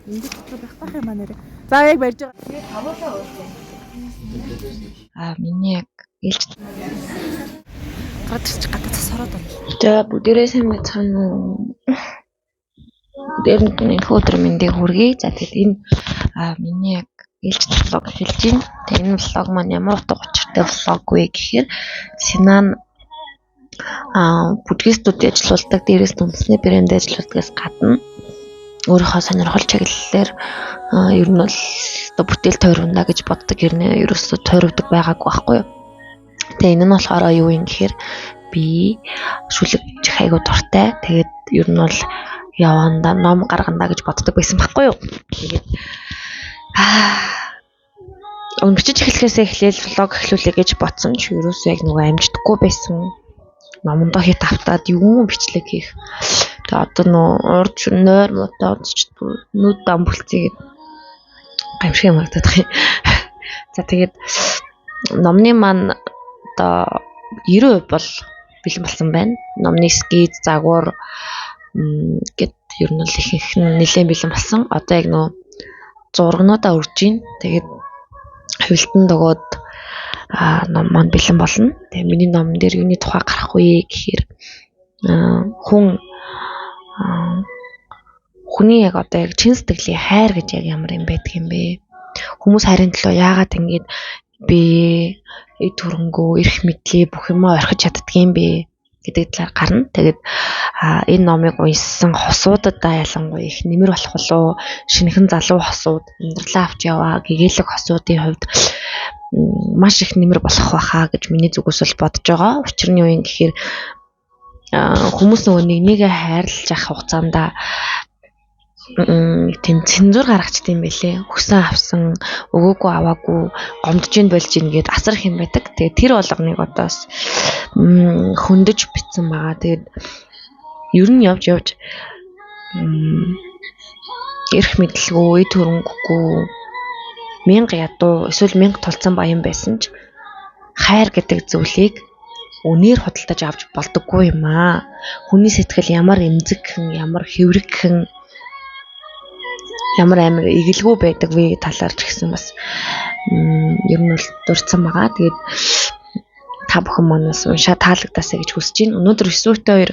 Энд дотор байх байх юм а нэрээ. За яг барьж байгаа. Аа миний яг ээлж Гараад ирчих гадаа цас ороод байна. За бүгдээрээ сайн байцгаана уу? Бүгдээрэнд нь энэхүү өдөр мэндийг хүргэе. За тэгэд энэ миний яг ээлжит влог эхэлж байна. Тэгээ энэ влог маань ямар утга учиртай влог вэ гэхээр Синан бүжгийн студид ажиллаулдаг, дээрээс нь үндэсний брэнд ажиллаулдагаас гадна өөрийнхөө сонирхол чиглэлээр ер нь бол одоо бүтээл тойрвоно гэж боддог. Ер нь ерөөсөө тойрогдог байгаагүй байхгүй юу. Тэгээ энэ нь болохоор юу юм гэхээр би шүлэг чих айгуу дуртай. Тэгээд ер нь бол явандаа ном гаргана гэж боддог байсан байхгүй юу. Тэгээд бичиж эхлэхээсээ эхлээл влог эхлүүлье гэж бодсон ч ерөөсөө яг нөгөө амждаггүй байсан. Номондоо хит автаад юм бичлэг хийх. Тэгээ одоо нөө урд нойр муутай онцчдгүй нүд дам бүлцээгээд гамшиг юм харагдаад байгаа юм. За тэгээд номны маань одоо 90% бол бэлэн болсон байна. Номны скиз, загвар гэд ер нь бол ихэнх нь нэлээд бэлэн болсон. Одоо яг нөө зургнуудаа үрж гин. Тэгээд хувилтанд өгөөд ном маань бэлэн болно. Тэгээ миний номон дээр юуны тухай гарах вэ гэхээр хүн хүний яг одоо яг чин сэтгэлийн хайр гэж яг ямар юм байдаг юм бэ? Хүмүүс хайрын төлөө яагаад ингэж би эд хөрөнгөө, эрх мэдлээ бүх юмаа орхиж чаддаг юм бэ гэдэг талаар гарна. Тэгээд энэ номыг уншсан хосуудадаа ялангуяа их нэмэр болох болов, шинэхэн залуу хосууд, амьдралаа авч яваа гэгээлэг хосуудын хувьд маш их нэмэр болох байхаа гэж миний зүгээс бол бодож байгаа. Учир нь юу юм гэхээр хүмүүс нөгөө нэг нэгэ хайрлаж авах хугацаанд тийм цензуур гаргачд юм байлээ. Өгсөн авсан, өгөөгүй аваагүй, гомдож ин болж ин гэд асар их юм байдаг. Тэгээд тэр болгоныг одоо бас хөндөж битсэн байгаа. Тэгээд ер нь явж явж эрх мэдлгүй, эд хөрөнгөгүй, мянга ядуу эсвэл мянга тулцсан баян байсан ч хайр гэдэг зүйлийг үнээр худалдаж авч болдоггүй юм аа. Хүний сэтгэл ямар эмзэгхэн, ямар хэврэгхэн, ямар амар эгэлгүй байдаг вэ талаар ч гэсэн бас ер нь бол дурдсан байгаа. Тэгээд та бүхэн манаас уншаа таалагдаасаа гэж хүсэж байна. Өнөөдөр Эсүүтэй хоёр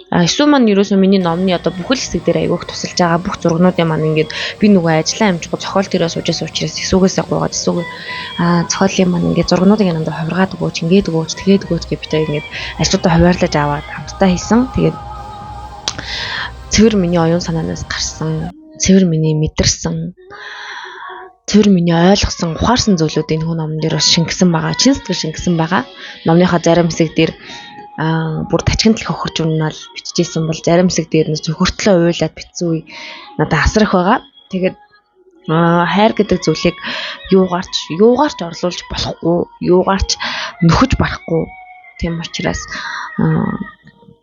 Эсүү маань ерөөсөө миний номны одоо бүхэл хэсэг дээр айгүйх тусалж байгаа. Бүх зургнуудын маань ингээд би нөгөө ажиллаа амжихгүй зохиол дээрээ суужсэн учраас Эсүүгээсээ гуйгаад Эсүүг зохиолын маань ингээд зургнуудыг надад хувиргаад өгөөч, ингээд өгөөч, тэгээд өгөөч гэж бид ингээд ажлуудаа хуваарлаж аваад хамтдаа хийсэн. Тэгээд цэвэр миний оюун санаанаас гарсан, цэвэр миний мэдэрсэн, цэвэр миний ойлгосон, ухаарсан зүйлүүд энэ хүн номон дээр бас шингэсэн байгаа. Чин сэтгэл шингэсэн байгаа. Номныхаа зарим хэсэг дээр бүр тачигнал хохирч унаал бичижсэн бол зарим хэсэг дээр нь цөхөртлөө уйлаад бичсэн үе надад асар их байгаа. Тэгээд хайр гэдэг зүйлийг юугаарч орлуулж болохгүй, юугаарч нөхөж барахгүй. Тийм учраас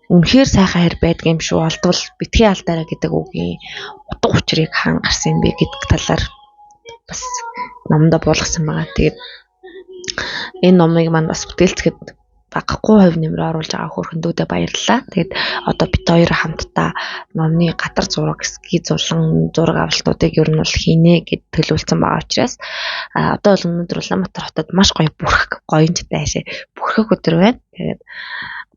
үнэхээр сайхан хайр байдаг юм шүү. Олдвол битгий алдаарай гэдэг үгийн утга учирыг хаан гарсан юм бэ гэдэг талаар бас номдоо буулгасан байгаа. Тэгээд энэ номыг маань бас бүтээлцэхэд багахгүй хувь нэмрээ оруулж байгаа хөрхөндөөдөө баярлалаа. Тэгээд одоо бид хоёр хамтдаа номны гадар зураг, эскиз зулан зураг авалтуудыг ер нь бол хийнэ гэд төлөвлөсөн байгаа учраас одоо бол өнөөдөр Улаанбаатар хотод маш гоё бүрхэг гоёнчтай хаашаа бүрхэг өдөр байна. Тэгээд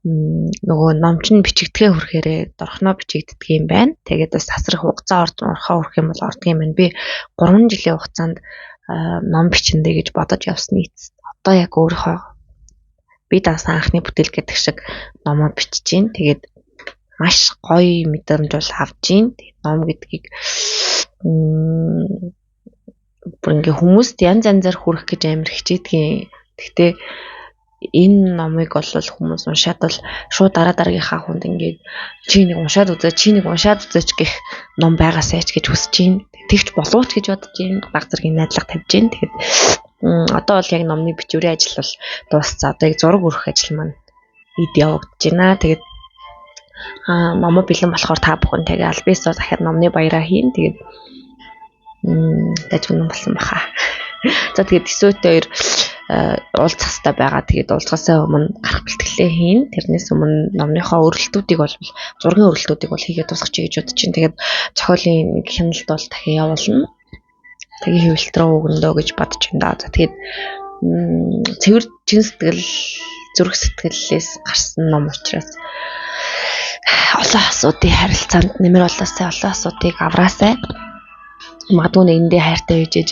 нөгөө ном чинь бичигдэхээ хүрэхээрээ дорхноо бичигддэг юм байна. Тэгээд бас асар их хугацаа орж орхоо хүрэх юм бол ордог юм байна. Би 3 жилийн хугацаанд ном бичэндэ гэж бодож явсны эцэст одоо яг өөрийнхөө би дансаа анхны бүтээл гэдэг шиг номоо бичиж гин. Тэгээд маш гоё мэдрэмж бол авч гин. Тэгээд ном гэдгийг бүр ингээ хүмүүст янз янзаар хүрэх гэж амар хичээдэг. Гэхдээ энэ номыг бол хүмүүс уншаад бол шууд дараа дараагийнхаа хүнд ингээд чи нэг уншаад үзээ, чи нэг уншаад үзээч гэх ном байгаасай ч гэж хүсэж гин. Тэгч болов ч гэж бодож гин. Баг зэргийн найдлага тавьж гин. Тэгээд одоо бол яг номны бичвэрийн ажил бол дууссан. Одоо яг зураг өрөх ажил маань эд явагдаж байна. Тэгээд номоо бэлэн болохоор та бүхэн тэгээ аль биесээ дахиад номны баяраа хийн. Тэгээд дажгүн болсон баха. За тэгээд Эсүүтэй хоёр уулзах хэрэгтэй байгаа. Тэгээд уулзахаасаа өмнө гарах бэлтгэлээ хийн. Тэрнээс өмнө номныхоо өрөлтүүдийг бол зургийн өрөлтүүдийг бол хийгээд дуусгачих гэж бодож чинь. Тэгээд зохиолын нэг хяналт бол дахин явуулна. Тэгээ хэвлэлт рүү өгнө гэж бодож байна да. За тэгээд цэвэр чин сэтгэл, зүрх сэтгэлээс гарсан ном учраас олон асуудын харилцаанд нэмэр болоосай, олон асуудыг авраасай. Магадгүй нэгэндээ хайртай байж ээж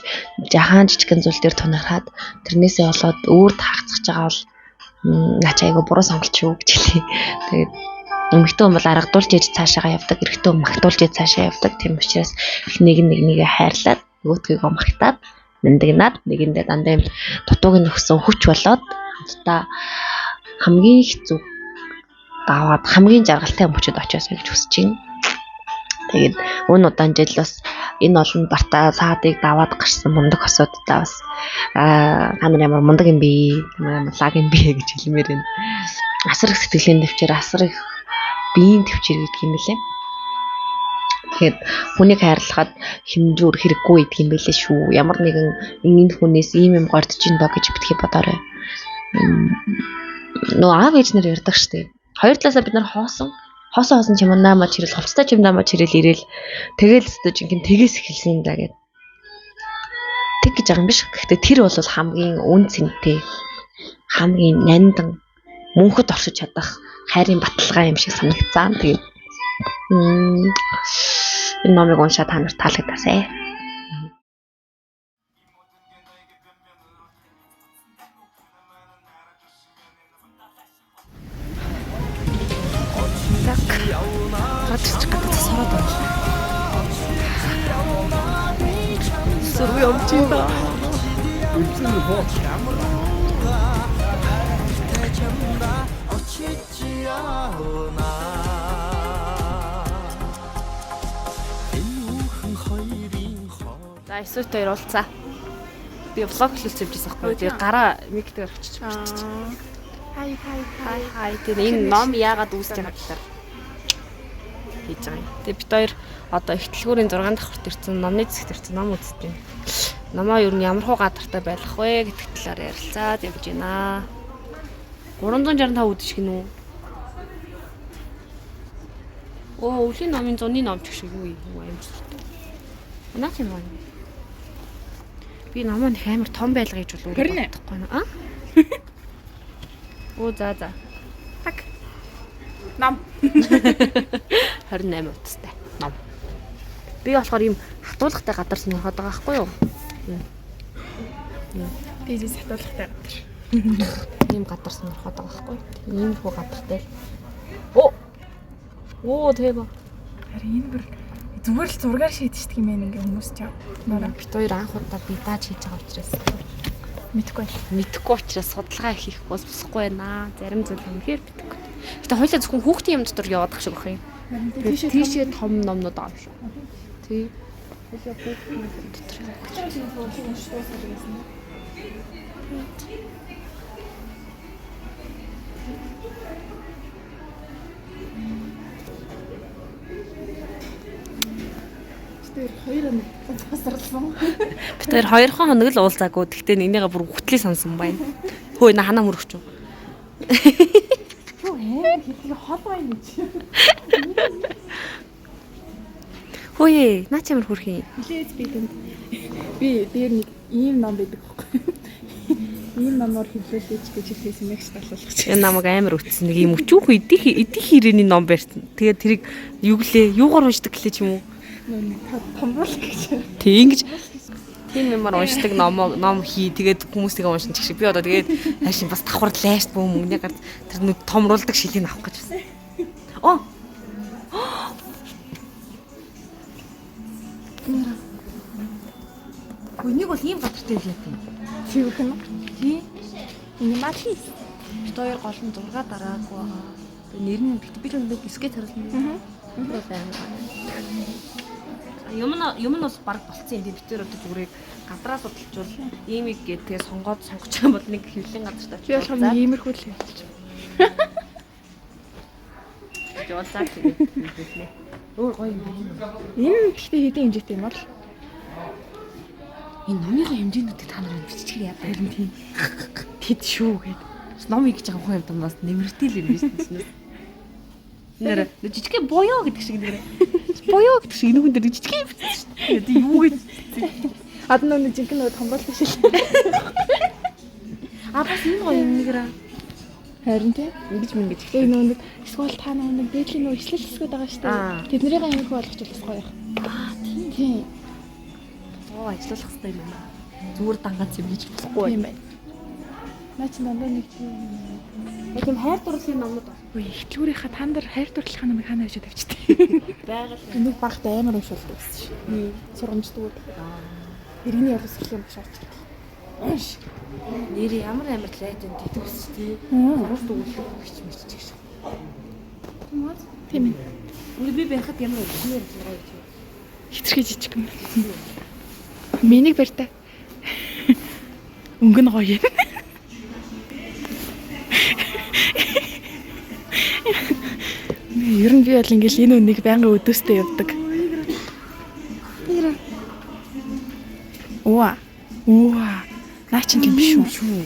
жахан жижигхэн зүйл дээр тунархаад тэрнээсээ болоод өөр тахацж байгаа бол наач айгу буруу сонголт шүү гэж хэлье. Тэгээд эмэгтэй хүн бол аргадуулж ээж цаашаагаа явдаг, эрэгтэй хүн магтуулж ээж цаашаа явдаг. Тийм учраас нэг нэг нэгээ хайрлаад нөгөөдгийгөө магтаад нандагнаад нэгэндээ дандаа юм дутууг нь өгсөн хүч болоод хамтдаа хамгийн их зүг даваад хамгийн жаргалтай мөчөд очиосой гэж хүсэж байна. Тэгээд энэ удаан жил бас энэ олон бартаа саадыг даваад гарсан мундаг хосуудтай бас та нар ямар мундаг юм бэ? Ямар лаг юм бэ гэж хэлмээр байна. Асар их сэтгэлийн төвчээр, асар их биеийн төвчээр гэдэг юм бэлээ. Тэгэхээр хүнийг хайрлахад хэмжүүр хэрэггүй гэдэг юм бэлээ шүү. Ямар нэгэн энэ хүнээс ийм юм гордож ин доо гэж битгий бодоорой. Нөө аав ээж нар ярьдаг штеп. Хоёр талаасаа бид нар хоосон чимнаа маа чирэл, хувцастай чимнаа маа чирэл ирээл тэгэл өстө жинхэнэ тэгээс эхэлсэн юм да гэд. Тэг гэж байгаа юм биш. Гэхдээ тэр бол хамгийн үн цэнтэй, хамгийн нандан мөнхөд оршиж чадах хайрын баталгаа юм шиг санагцсан. Тэгээд энэ номыг уншаа та нарт таалагдаасай. Гарч гадаа цас ороод байна. Сөрөг явж байна. За эсвэт хоёр уулзаа. Би влог эхлүүлсэн юм жисэн байхгүй. Тэгээ гараа миктэйгээр очиж бичиж. Хай хай хай хай. Тэгээ энэ ном яагаад үүсэж байгаа талаар хийж байгаа юм. Тэгээ бид хоёр одоо их дэлгүүрийн 6 давхарт ирсэн, номны зэсэгт ирсэн, ном үзэж байна. Номоо ер нь ямар хуу гадартай байх вэ гэдэг талаар ярилцаад явж байна. 365 үдшиг гинүү. Оо, өвлийн номын зуны ном ч шиг юу юм аимшигтай. Наа тийм үү? Би номоо нэг амар том байлгаа гэж бол өөрөө бодохгүй байна. Аа? Оо за за. Так. Ном. 28 утастай ном. Би болохоор ийм хатуулгатай гадар сонирхоод байгаа байхгүй юу? Би зэс хатуулгатай гадар. Ийм гадар сонирхоод байгаа байхгүй юу? Иймэрхүү гадартай л. Оо. Оо тийм үү. Харин энэ бүр зүгээр л зургаар шийдчихдэг юм байна ингээ хүмүүс ч. Нураа бит хоёр анх удаа би дааж хийж байгаа учраас мэдэхгүй. Мэдэхгүй учраас судалгаа хийх бас босхгүй байна. Зарим зүйл үнэхээр мэдэхгүй. Гэтэ хоёлаа зөвхөн хүүхдийн юм дотор яваад ах шиг байх юм. Тийшээ том номнууд байгаа юм шиг. Тий. Хоёлаа хүүхдийн юм дотор явах. Тэр 2 хоног тасарлсан. Бид хоёр 2 хоног л уулзаагүй. Тэгтээ нэгнийгээ бүр хөтлөө сонсон байна. Хөөе на ханаа мөрөгч үү? Юу ээ хэдийг хол байна гэж. Хөөе наа чи ямар хөрхий. Билээс би тэнд би дээр нэг ийм ном байдаг байхгүй. Ийм номоор хэвлүүлээч гэж хэлсэн юм шиг талуулах. Энэ намайг амар өтсөн нэг ийм өчүүх эдих хэрээний ном барьсан. Тэгээд тэрийг юу гэлээ юугаар уншдаг гэлээ ч юм уу? Томруулах гэж. Тэг ингэж тийм юмар уншдаг ном хий. Тэгээд хүмүүстэйгээ уншин ч шиг. Би одоо тэгээд хайшин бас давхар лайшт бөө мөнгөний гарц тэр нэг томруулдаг шилийг авах гэж байна. Оо. Энийг бол ийм гадартай байлаа тийм. Цэвэрхэн үү? Тий. Энэ матлис. Бид хоёр гол нь 6 дараагүй байгаа. Тэгээд нэр нь би л нэг скет харуулна. Аа. Байна. Юм нь бол баг болцсон юм. Би тэр одоо зүгрийг гадраа судалжвал ийм их гээд тэгээ сонгоод сонгож байгаа бол нэг хэвлэлийн газарт очиж. Би болохоор нэг иймэрхүү л хэлж. Жуулзаа тэгээд хэлнэ. Өөр гоё юм байна. Энэ гэхдээ хэдийн хэмжээтэй юм бол? Энэ номынхоо хэмжээнүүдийг та нар биччихээр яа Харин тийм. Тэд шүү гэд. Ном хийж байгаа хүн юмдаас нэмэртэй л юм биш үү? Нэр жижигхэн буяа гэдэг шиг нэр. Буяа гэдэг шиг энэ хүн дээр жижигхэн бичсэн шүү дээ. Тэг юу гэж. Одоо нөгөө жинхэнэ нөгөө томруулах шиг. А бас энэ гоё юм нэгрэ. Харин тийм. Ингэж мингэж. Тэгээ нөгөө нэг эсвэл та нөгөө нэг дээдлийн нөгөө ишлэл хэсгүүд байгаа шүү дээ. Тэднэрийг амар хөө болгочих бас гоё. Аа тийм. Тийм. Оо ажиллах хэрэгтэй юм байна. Зүгээр дангац юм хийж болохгүй. Тийм байна. Наа чи дандаа нэг тийм. Яг тийм хайр дурлалын номнууд Үгүй ихтлгүүрийнхаа та нар хайр дурлалынхаа номыг хаана авчиад тавьчихдаг. байгаль. Энийг багт амар уншуулдаг байсан шин. Сургамждаг. Иргэний боловсролын багш орчихдог. Унш. Нэр ямар амар лайт юм тэдэг ус тий. Гурав дүүлэх хич миччих шиг. Тийм үү? Тийм ээ. Ингээ би барихад ямар үснээр гоё юм. Хитрхи жижиг юм. Миний барьта. Өнгө нь гоё юм. Ер нь би бол ингээл энэ үнийг байнгын өдөөстэй явдаг. Уа. Уа. Наа чинь юм биш үү?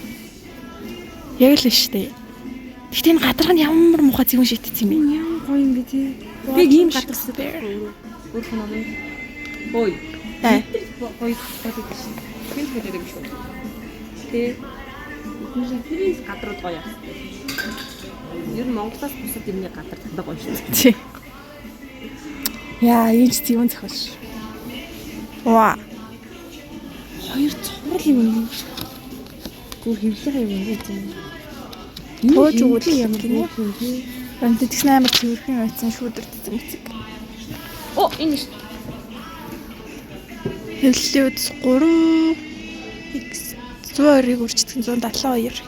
Яг л шүү дээ. Гэхдээ энэ гадарх нь ямар муухай зэвүүн шийтсэн юм бэ? Ямар гоё юм бэ тий. Би ийм гадарсан. Өөр ном. Ой. Аа. Гоё гоё гэдэг шин. Хин гэдэг юм шүү. Тий. Тэр гадрууд гоё юм. Ер нь Монголоос бусад юмны гадар дандаа гоё шүү дээ. Тий. Яа, энэ ч зэвүүн зохиол шүү. Уа. Хоёр цуврал юм юм шүү. Зүгээр хэвлэхээ юм ингэж юм. Тууж өгвөл ямар гинэ. юм тий. Энд тэгсэн амар цэвэрхэн байсан шүүдэр цэцэг мэцэг. Оо энэ шүү. Хэвлэлийн үдс 3 x 120-ыг үржигдсэн 172.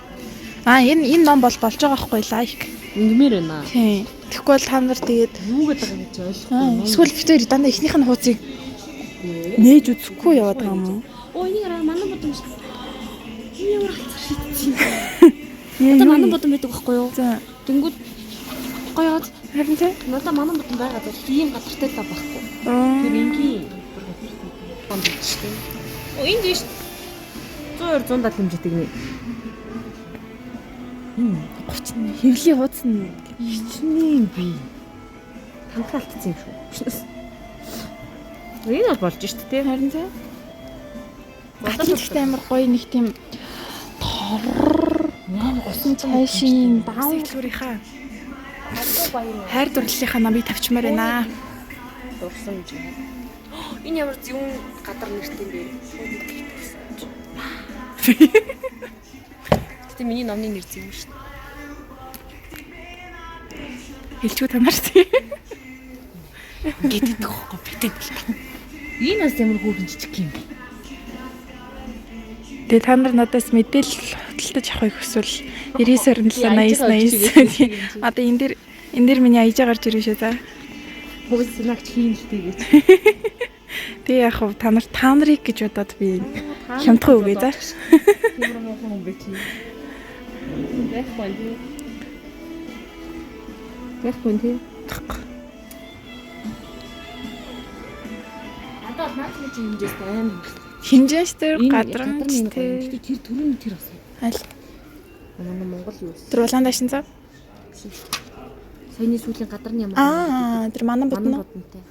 Аа энэ ном бол болж байгаа байхгүй лайк. Ингэмээр байна. Тийм. Тэгэхгүй бол та нар тэгээд Юу гэдэг юм чи ойлгохгүй. эсвэл бид хоёр дандаа эхнийх нь хууцыг нээж үзэхгүй яваад байгаа юм уу? Оо энийг араа манан бодом шүү. Энэ ямар алцар шийдсэн. Яа, Одоо юу манан юм? бодом байдаг байхгүй юу? За. Тэнгүүд гоёод Харин тий. надаа манан бодом байгаа зөв ийм гадартай л байхгүй. Тэр энгийн ном биш шүү. Оо энд биш. 120 170 хэмжээтэй гинэ. 30 хэвлэлийн хууц нь Хичнээн би. Тамхи алдсан юм шүү. Энэ бол болж шүү дээ. харин тий. Гадар гэхдээ амар гоё нэг тийм тор усан цайшин даавлуурийнхаа хайр дурлалынхаа номыг тавьчмаар байна. Дурсан гэж. Энэ ямар зүүн гадар нэртэй юм бэ? Гэтэ миний номны нэр зүүн шүү дээ. Хэлчүү та нар тий. Ингээд идэх байхгүй битээ бэл. Энэ бас ямар хөөрхөн жижиг юм бэ? Тэгээ та нар надаас мэдээлэл худалдаж авахыг хүсвэл 99 27 89 89. Одоо энэ дээр миний аяжаа гарч ирнэ шүү за. Хөөс сэнагч хийн л дээ гэж. Тэгээ яг хав та нар та нарыг гэж бодоод би хямдхан үгүй за. Ямар муухан хүн бэ чи? Байхгүй тий. Байхгүй тий. Надад наач нэг хэмжээс амар юм. Хинжээш дээр Энэ гадрамж гадар нь тий. гоё. Тэр төрөний тэр бас. Аль Манай Монгол юу вэ? тэр улаан дашин за. Саяны сүүлийн гадар нь ямар Аа тэр манан манан бодно. бодонтой.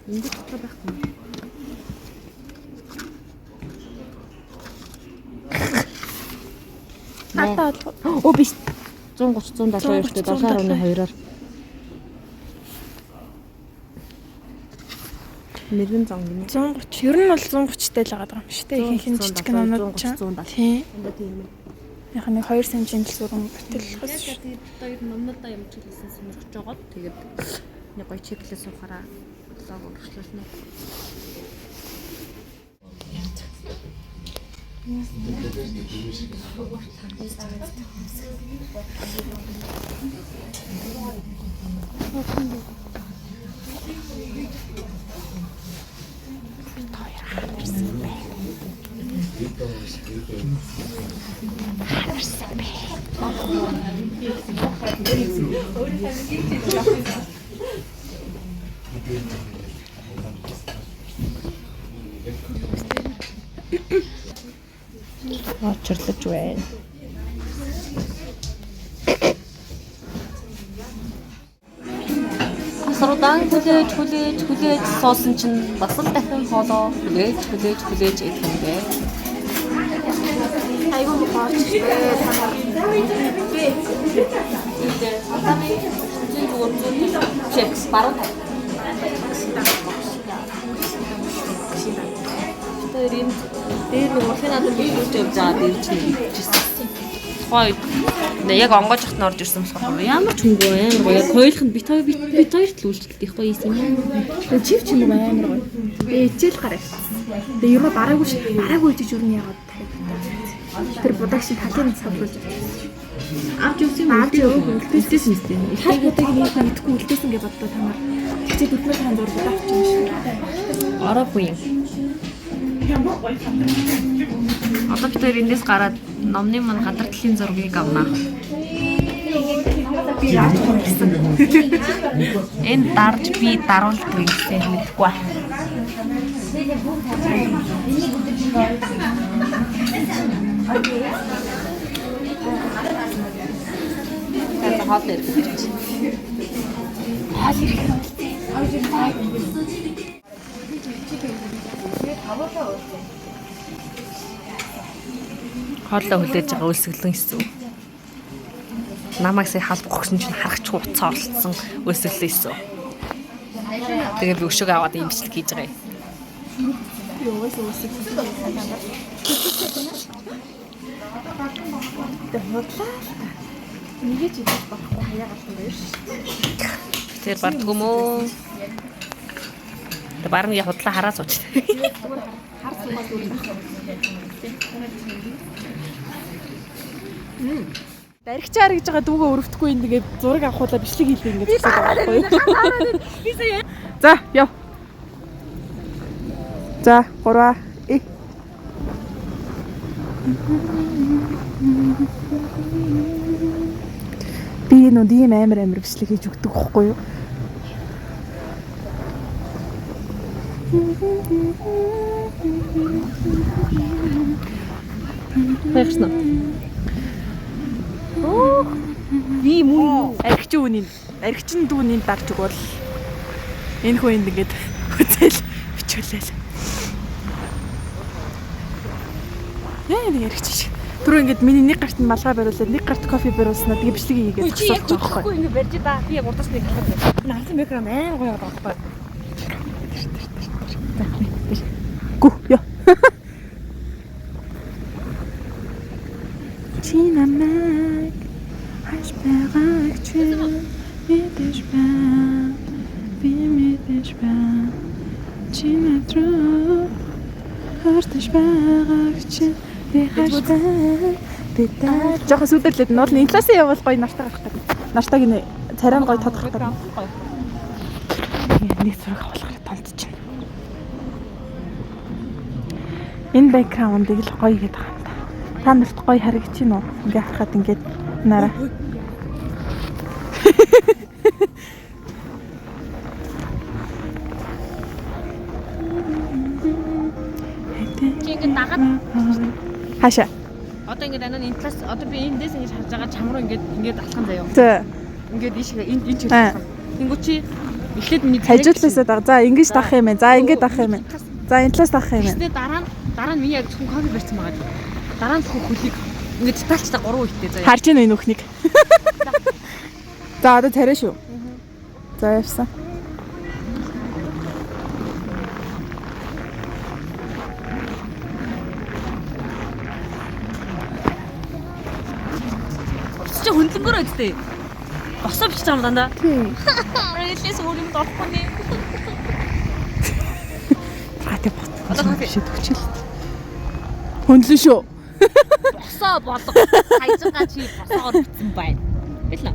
Энд дотор байхгүй юм. Надад бол Оо биш. 130 172 7.2-оор. Мэргэн зон гинэ. 130 ер нь бол 130 тай л байгаа юм шүү дээ. Ихэнх нь жижиг номнууд ч. 130 170. Тийм. Энд тийм юм. Яг нэг 2 см л зүрэн батлах шүү. Тэгээд бид хоёр номнуудаа юм чиглэсэн сонирхож байгаад тэгээд нэг гоё чиглэлээ суухаараа блог өргөжлүүлнэ. Очрлож байна. Асар удаан хүлээж хүлээж хүлээж суусан чинь бас л дахин хоолоо хүлээж хүлээж хүлээж идэх юм бэ. Айгуу мохооч дээ. Та нар. Зүүн зүгээр зүүн чек баруун тал. Тэр энэ дээр нэг урлагийн наадам биелүүлж явж байгаа дээр чинь идчихсэн. Тухайн үед яг онгоож хат нь орж ирсэн болохоор ямар ч хөнгөө амар гоё. Яг хоёулах нь бит хоёр бит хоёрт л үйлчлэлт ихгүй юм. Тэгээ чив ч юм уу амар гоё. Тэгээ ичээл гараа ирсэн. Тэгээ юм бараагүй ш бараагүй ичиж юу юм яагаад тариад. Тэр будаг шин талын савлуулж авчихсан. Авч явсан юм Авч яваагүй үлдээсэн юм тийм. Тал будаг нэг мэдэхгүй үлдээсэн гэж бодлоо та нар. Тэгчээ дүрмээр хаан зур будаа авчих юм шиг. Ороогүй юм. Одоо бид хоёр эндээс гараад номны мань гадар талын зургийг авна. Би яаж хурцсан. Энэ дарж би даруулдаг гэсэн мэдэхгүй байна. Тэгээд хоол ирэх гэж. Хоол ирэхээр уулзъя. Хоолоо хүлээж байгаа өлсгөлэн хэсүү. Намайг сая халбах өгсөн чинь харахчгүй утсаа оролцсон өлсгөлэн хэсүү. Тэгээ би өшөөг аваад ийм бичлэг хийж байгаа юм. Би угаасаа өлсгөлэн та нар. Тэгээ худлаа л та. Нэгэ ч идэж болохгүй хаяа галсан баяр шүү. Тэр бардгүй мөө. Тэг барны худлаа хараа сууч. Хар суугаад үр байх. Баригчаар гэж байгаа дүүгээ өрөвдөхгүй энэ тэгээд зураг авахуулаа бичлэг хийлээ ингээд зогсоод байгаа байхгүй юу? За, яв. За, 3 2 Би энэ үнд ийм амар амар бичлэг хийж өгдөг байхгүй юу? Баярсан уу? Би мөн архич үүний архичин дүүний дарж өгвөл энэ хүн энд ингээд үзэл бичүүлээл. Яа нэг архич шиг. Түрүү ингээд миний нэг гарт нь малгай бариулаад нэг гарт кофе бариулснаа тэгээ бичлэг хийгээд Чи яг зогсож байгаа байхгүй. хөдлөхгүй ингэ барьж да. Би яг урдаас нэг халаад байна. Энэ ардын бэкграунд амар гоё байгаа байхгүй. Гү ёо. Чи намайг хаш байгааг чи мэдэж байна. Би мэдэж байна. Чи над руу хурдаж байгааг чи би хаш байна. Би даа. Жохон сүдэрлээд нь бол энэ талаас нь явбал гоё нартай гарах гэдэг. Нартайг нэ царай нь гоё тодорхой гэдэг. Нэг зураг авахлахаар тонцож байна. Энэ бэкграундыг л гоё гэдэг юм та. Та нарт гоё харагдаж байна уу? Ингээ харахад ингээд нараа. Чи ингэ дагаад Хаашаа. одоо ингэ данаа энэ талаас одоо би эндээс ингэж харж байгаа чам руу ингээд ингээд алхан заяа. За, Ингээд ийш энд энэ Аа. чиглэл. Тэнгүү чи эхлээд миний хажуудлаасаа даг. За, ингэж дах юм байна. За, ингэж дах юм байна. За, энэ талаас дах юм байна. Тэгснээ дараа нь миний яг зөвхөн кофе барьсан байгаа. Дараа нь зөвхөн хөлийг ингээд детальчтай 3 үедээ заяа. Харж байна энэ бүхнийг. За, одоо царай шүү. За, явсан. Чи хөндлөнгөөр өдтэй. Босоо бичиж байгаа юм дандаа. Тийм. Рэлээс өөр юм дорхгүй нэ. Хатэ бот. Одоо кофе. Шид хүчил. Хөндлөн шүү. Босоо болго. Хайжгаа чи босоогоор битсэн байна. Хэлнэ.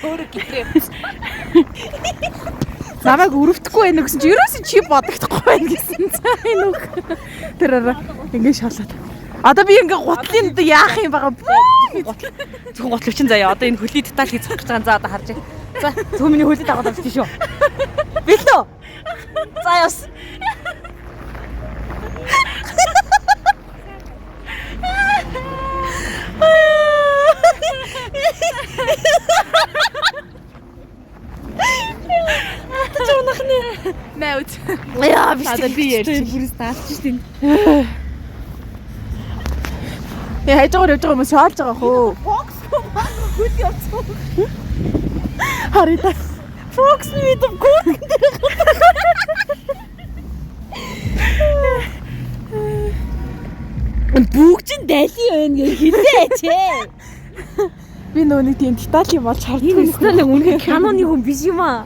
Өөрөө гитрээ. Намайг өрөвдөхгүй байх гэсэн чи ерөөсөө чи бодогдохгүй байх гэсэн. За энэ үг. Тэр араа ингэ шалаад. Одоо би ингээ гутлын одоо яах юм байгаа бэ? Зөвхөн гутлавчин заяа. Одоо энэ хөлийн деталь хийж зогсож байгаа. За одоо харж байна. За зөвхөн миний хөлийг дагаад авчих шүү. Бэлэн үү? За явс. Мэвд. Яа би Одоо би ярьчих. Бүрээс даалч штэ. Яа хажуугаар явж байгаа хүмүүс шоолж байгаа хөө. Фокс хөл явцсан. Харъя та. Фокс мэдв гүр. Бүгчин дали байна гэж хэлээч ээ. Би нөгөө нэг тийм деталь юм болж харддаг. Энэ нэг үнэхээр киноны хүн биш юм аа.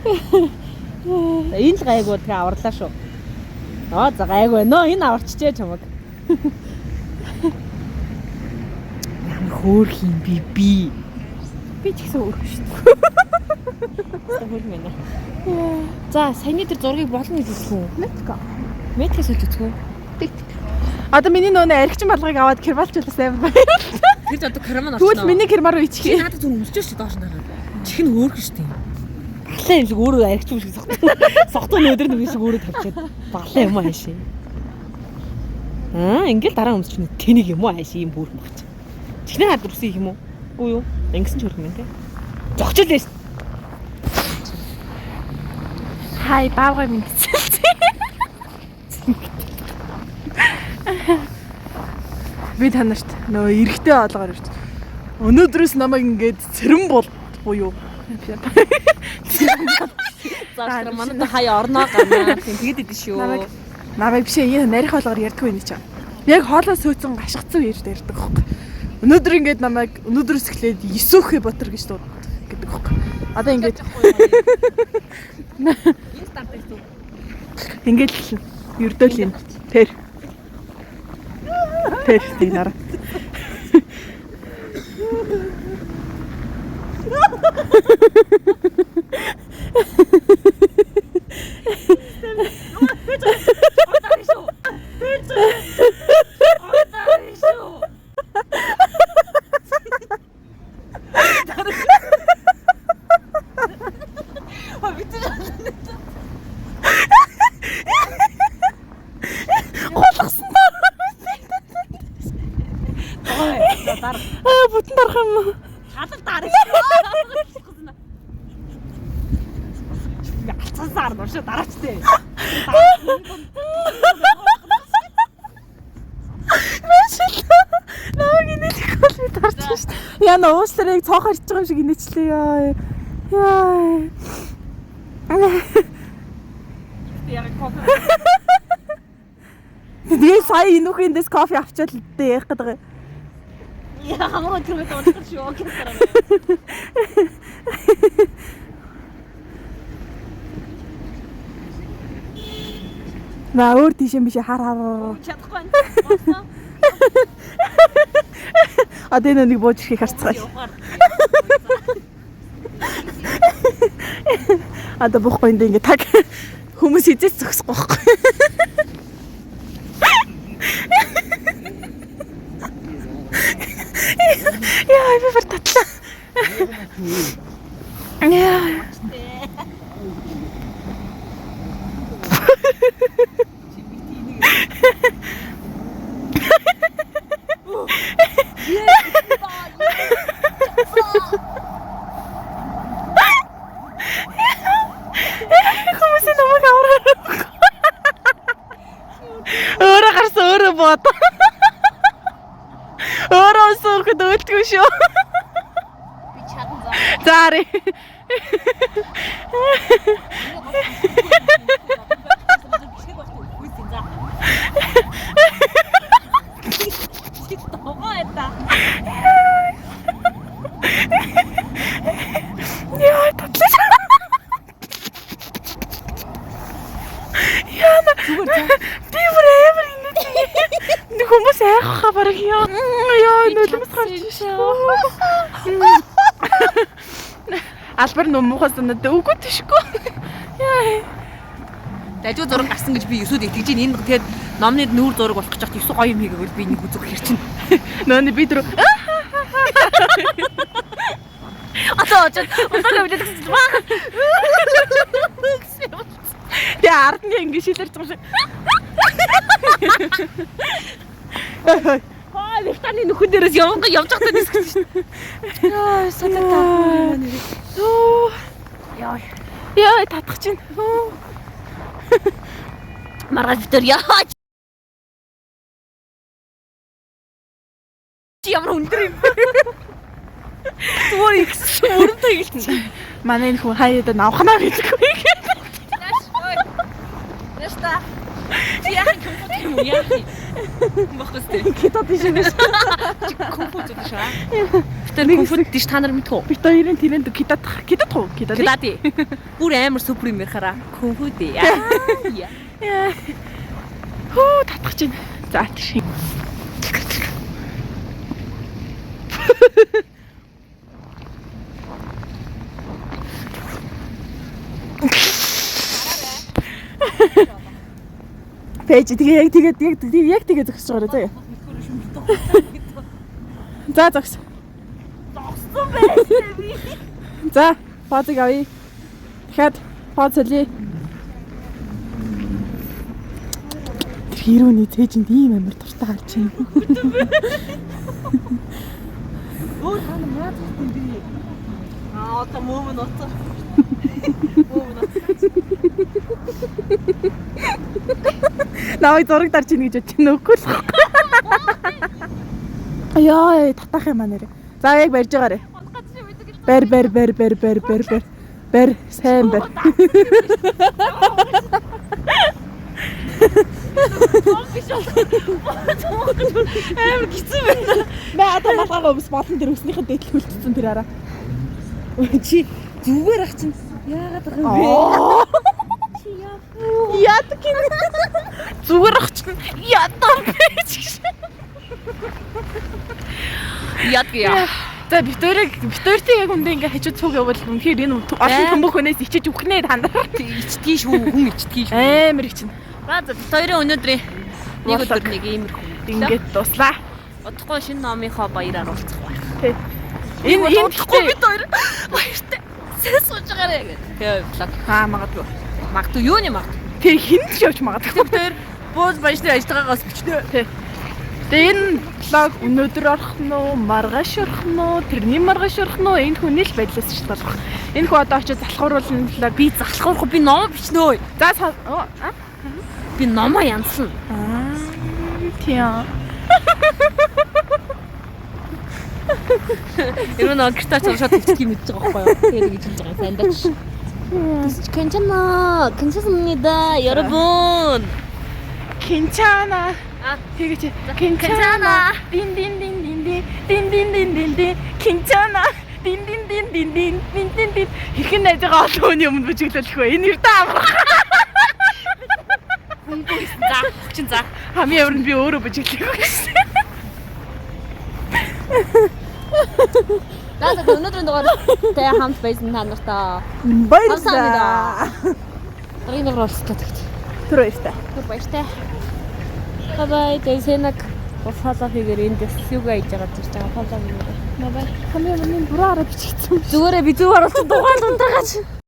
За энэ л гайгүй тэгээ аварлаа шүү. Аа за гайгүй нөө энэ аварчжээ чамаг. Ямар хөөх юм би би. Би ч гэсэн өрх шүү дээ. Хөл мэнэ. За саяны тэр зургийг болно гэж үзэх үү? Метко. Меткээс үл үзэх үү? Одоо миний нөгөө нэг архичин балгыг аваад кермалчулаас амар баяр. Тэр ч одоо карман Тэгвэл миний кермар руу Чи ичих. надад зүр өмсөж шүү доош нараа. Чих нь хөөрхөн шүү дээ. Балаа юм шиг өөрөө архич юм шиг согтуу. Согтуу нөдөр нэг шиг өөрөө тавьчаад балаа юм аа шээ. Аа ингээл дараа өмсч нэ тэнийг юм уу ааш ийм хөөрхөн багч. Чихнээ хад үсэх юм уу? Үгүй юу? Ингэсэн ч хөөрхөн юм те. Зогчл лээ. Хай баавгай минь цэлцээ. Би та нарт нөгөө эрэгтэй олгоор ирж. Өнөөдрөөс намайг ингээд цэрэн бол буюу. За манай хаяа орноо гарнаа. Тийм тэгэд идэв шүү. Намайг намайг биш ээ энэ нарих болгоор ярьдгүй юм чи. Яг хоолоо сүйцэн гашгацсан үеэр ярьдаг хөөхгүй. Өнөөдөр ингээд намайг өнөөдрөөс эхлээд Есүхэ Батар гэж дууддаг гэдэг хөөхгүй. Одоо ингээд Энэ старт гэсэн. ингээд л ердөөл юм. Тэр. Тэр тийм нараа. Аа бүтэн дарах юм уу? Халал дараа. Алцсаар нуршаа дараач тээ. Намайг инээлэх бол би дарж шít. Яа нөө уушлаараа яг цоохор ичж байгаа юм шиг инээчлээ яа. Яа. Яг кофе. Тэгээ сая энэ үхэндээс кофе авчаад л дээ яах гэдэг юм. Яа хамаагүй тэр мэт унтах шүү. Окей. Наа өөр тийш юм биш хар хар. хар. Чадахгүй байна. Одоо энэ нэг бууж ирэхийг харцгаая. Явахаар. Одоо буухгүй энд ингээ таг хүмүүс хизээч зогсохгүй байхгүй. Яа, би бүр татлаа. Яа. Хүмүүс намайг авраа. Өөрөө гарсан өөрөө бод. Өөрөө өсөөхөд өлтгөө шүү. Би чадан заа. За арай. Бишгэ багт үйсэн за. Чи тогоо эта. Яа, татлаа. Яа, би бүр амар инээж. Нэг хүмүүс айх хаа бараг яа. Яа, нулимс гарч шүү. Албар нүм муухай санагдаа үгүй тийшгүй. Яа. Дажгүй зураг гарсан гэж би 9-д итгэж байна. Энэ тэгээд номны нүүр зураг болох гэж байхад 9 гоё юм хийгээгүй би нэг үзэх хэр чинь. Нөө би дөрөв. Одоо очоод удаа явуулаад гэсэн чинь баа. Тэгээ ард нь ингэ шилэрч байгаа шиг. Аа, Вертаны нөхөн дээрээс яванга явж байхдаа нисгэж шин. Яа, сатата. Оо. Яа. Яа, татах чинь. Хөө. Маргааш битэр яа. Чи ямар өндөр юм бэ? Зүгээр ихсэн чи мөрөндөө хэлсэн. Манай энэ хүн хаяада навхнаа гэдэггүй. Нэш та. Чи яах юм кунфу юм уу? Яах юм? Баггүй сте. Китод биш юм. Чи кунфу зүг шаа. Битэр кунфу диш та нар мэдхүү. Бит хоёрын тэрэнд китод китод уу? Китод. Кидади. Бүр амар супер юм ярихаараа. Кунфу дээ. Яа. Хөө татах чинь. За тийш. Пэж тэгээ яг тэгээд яг яг тэгээ зогсож байгаарай заяа. За зогс. Зогссон байсан би. За паузыг авъя. Дахиад пауз солиё. Тэр хэрүүний цээжинд ийм амар дуртай харж байна. Өөр та нар яаж хийх юм бэ? Аа одоо мөөм нь уцаа. Мөөм нь уцаа. Намайг зураг дарж ийн гэж бодчих нөхгүй л. Яа, татах юм а нэрэ. За яг барьж байгаарэ. Барь барь барь барь барь барь барь. Барь сайн барь. Амар хэцүү байна. Мэ одоо малгайгаа өмс болон тэр өснийхэн дээдл хүлцсэн тэр араа. Чи зүгээр ах чинь яагаад ах юм бэ? Чи яа. Яадаг гин. Зүгээр ах чинь ядаа байж гэж. Яадаг яа. За битүүрийг битүүртээ яг үндэ ингээ хажууд цуг явбал үнэхээр энэ олон төмөх хүнээс ичиж үхнэ та нар. Ичдгийн шүү хүн ичдгийн шүү. Амар ичин. За бит хоёрын өнөөдрийн нэг өдөр нэг иймэрхүү. Ингээд дуслаа. Удахгүй шинэ номынхоо баяраар уулзах байх. Тэ. Энэ энэ удахгүй бит хоёр баяртай. Сайн сууж байгаарэ гэдэг. Тэгээ vlog. Аа магадгүй. Магадгүй юу нэ магадгүй. Тэр хин ч явж магадгүй. Бит хоёр бууз баяж дээр ажиллагаагаас бичнэ. Тэ. Тэгээ энэ vlog өнөөдөр орох нь уу, маргааш орох нь уу, тэрний маргааш орох нь уу, энэ хүний л байдлаас шалтгаалах. Энэ хүн одоо очиж залхууруулна vlog. Би залхуурахгүй би ном бичнэ. За оо а? Би номоо янзлана. Аа тийм. Ер нь гэртээ очиж шууд бичдэг юм мэдэж байгаа байхгүй юу? Тэгээд ингэж хэлж байгаа юм сандаач. 괜찮아. 괜찮습니다. 여러분. 괜찮아. 아. тэгэж 괜찮아. 딘딘딘딘딘 딘딘딘딘딘 괜찮아. 딘딘딘딘딘 딘딘딘 хэрхэн найзгаа олон хүний өмнө бүжиглүүлэх вэ? Энэ ердөө амарх. Хүнгүй за, хүчин за. Хамгийн амар нь би өөрөө бүжиглэх гэсэн. За за өнөөдрийн дугаар тэ хамт байсан та нартаа Баярлалаа. дараагийн дугаар уулзлаа тэгт. Түр баяртай. Түр баяртай. Bye bye. Тэгээ сэнак follow хийгээр энд бас юга хийж байгаа зүрч байгаа follow хийгээр. Bye bye. Хамгийн өмнө нь буруу араа бичигдсэн. Зүгээрээ би зүг оруулсан дугаал ундрагаач.